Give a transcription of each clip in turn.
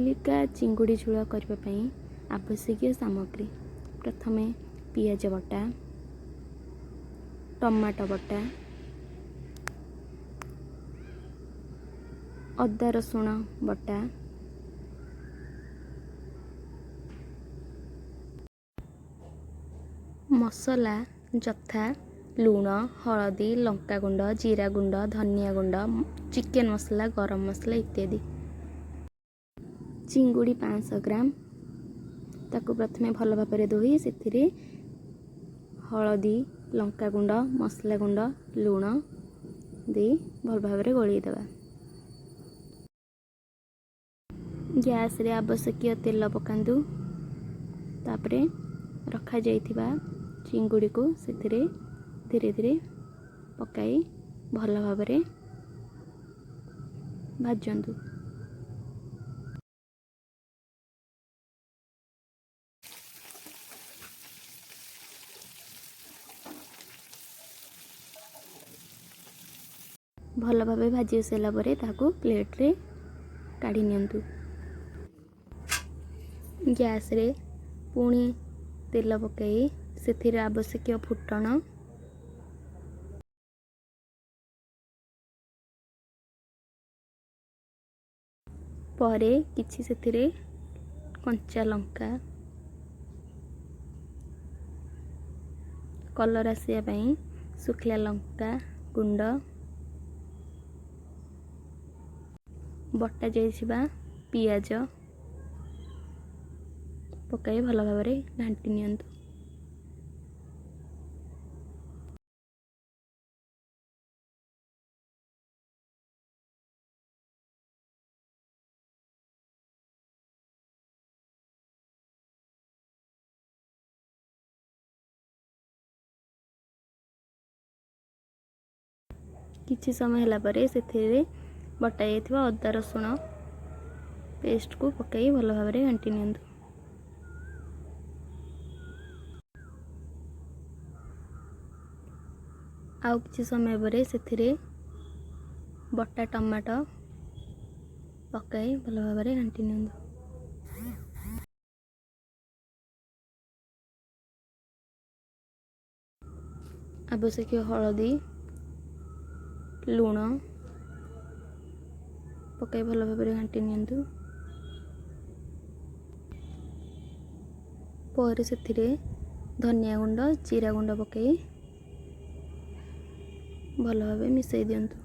ଚିଲିକା ଚିଙ୍ଗୁଡ଼ି ଝୋଳ କରିବା ପାଇଁ ଆବଶ୍ୟକୀୟ ସାମଗ୍ରୀ: ପ୍ରଥମେ ପିଆଜ ବଟା, ଟମାଟୋ ବଟା, ଅଦା ରସୁଣ ବଟା, ମସଲା ଯଥା ଲୁଣ, ହଳଦୀ, ଲଙ୍କାଗୁଣ୍ଡ, ଜିରା ଗୁଣ୍ଡ, ଧନିଆ ଗୁଣ୍ଡ, ଚିକେନ୍ ମସଲା, ଗରମ ମସଲା ଇତ୍ୟାଦି। ଚିଙ୍ଗୁଡ଼ି 500 ଗ୍ରାମ। ତାକୁ ପ୍ରଥମେ ଭଲ ଭାବରେ ଧୋଇ ସେଥିରେ ହଳଦୀ, ଲଙ୍କାଗୁଣ୍ଡ, ମସଲା ଗୁଣ୍ଡ, ଲୁଣ ଦେଇ ଭଲ ଭାବରେ ଗୋଳେଇ ଦେବା। ଗ୍ୟାସ୍ରେ ଆବଶ୍ୟକୀୟ ତେଲ ପକାନ୍ତୁ। ତାପରେ ରଖାଯାଇଥିବା ଚିଙ୍ଗୁଡ଼ିକୁ ସେଥିରେ ଧୀରେ ଧୀରେ ପକାଇ ଭଲ ଭାବରେ ଭାଜନ୍ତୁ। ଭଲ ଭାବେ ଭାଜି ସାରିଲା ପରେ ତାହାକୁ ପ୍ଲେଟ୍ରେ କାଢ଼ି ନିଅନ୍ତୁ। ଗ୍ୟାସ୍ରେ ପୁଣି ତେଲ ପକାଇ ସେଥିରେ ଆବଶ୍ୟକୀୟ ଫୁଟଣ, ପରେ କିଛି ସେଥିରେ କଞ୍ଚା ଲଙ୍କା, କଲର୍ ଆସିବା ପାଇଁ ଶୁଖିଲା ଲଙ୍କା ଗୁଣ୍ଡ, ବଟା ଯାଇଥିବା ପିଆଜ ପକାଇ ଭଲ ଭାବରେ ଘାଣ୍ଟି ନିଅନ୍ତୁ। କିଛି ସମୟ ହେଲା ପରେ ସେଥିରେ ବଟା ଯାଇଥିବା ଅଦା ରସୁଣ ପେଷ୍ଟକୁ ପକାଇ ଭଲ ଭାବରେ ଘାଣ୍ଟି ନିଅନ୍ତୁ। ଆଉ କିଛି ସମୟ ପରେ ସେଥିରେ ବଟା ଟମାଟୋ ପକାଇ ଭଲ ଭାବରେ ଘାଣ୍ଟି ନିଅନ୍ତୁ। ଆବଶ୍ୟକୀୟ ହଳଦୀ, ଲୁଣ ପକାଇ ଭଲ ଭାବରେ ଘାଣ୍ଟି ନିଅନ୍ତୁ। ପରେ ସେଥିରେ ଧନିଆ ଗୁଣ୍ଡ, ଜିରା ଗୁଣ୍ଡ ପକାଇ ଭଲ ଭାବେ ମିଶାଇ ଦିଅନ୍ତୁ।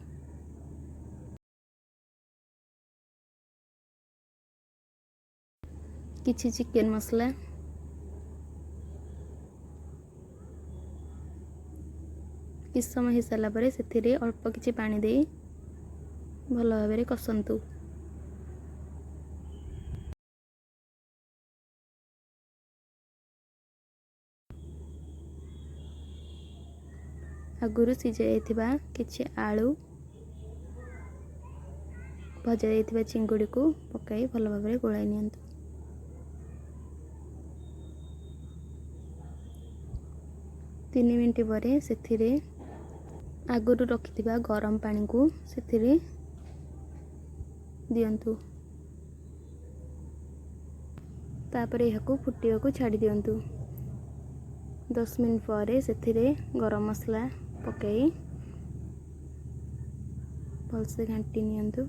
କିଛି ଚିକେନ୍ ମସଲା, କିଛି ସମୟ ହେଇସାରିଲା ପରେ ସେଥିରେ ଅଳ୍ପ କିଛି ପାଣି ଦେଇ ଭଲ ଭାବରେ କଷନ୍ତୁ। ଆଗରୁ ସିଝା ଯାଇଥିବା କିଛି ଆଳୁ, ଭଜା ଯାଇଥିବା ଚିଙ୍ଗୁଡ଼ିକୁ ପକାଇ ଭଲ ଭାବରେ ଗୋଳାଇ ନିଅନ୍ତୁ। 3 ମିନିଟ୍ ପରେ ସେଥିରେ ଆଗରୁ ରଖିଥିବା ଗରମ ପାଣିକୁ ସେଥିରେ ଦିଅନ୍ତୁ। ତାପରେ ଏହାକୁ ଫୁଟିବାକୁ ଛାଡ଼ି ଦିଅନ୍ତୁ। 10 ମିନିଟ୍ ପରେ ସେଥିରେ ଗରମ ମସଲା ପକାଇ ଭଲସେ ଘାଣ୍ଟି ନିଅନ୍ତୁ।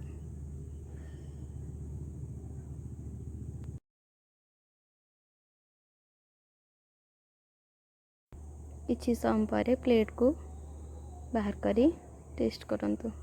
କିଛି ସମୟ ପରେ ପ୍ଲେଟ୍କୁ ବାହାର କରି ଟେଷ୍ଟ କରନ୍ତୁ।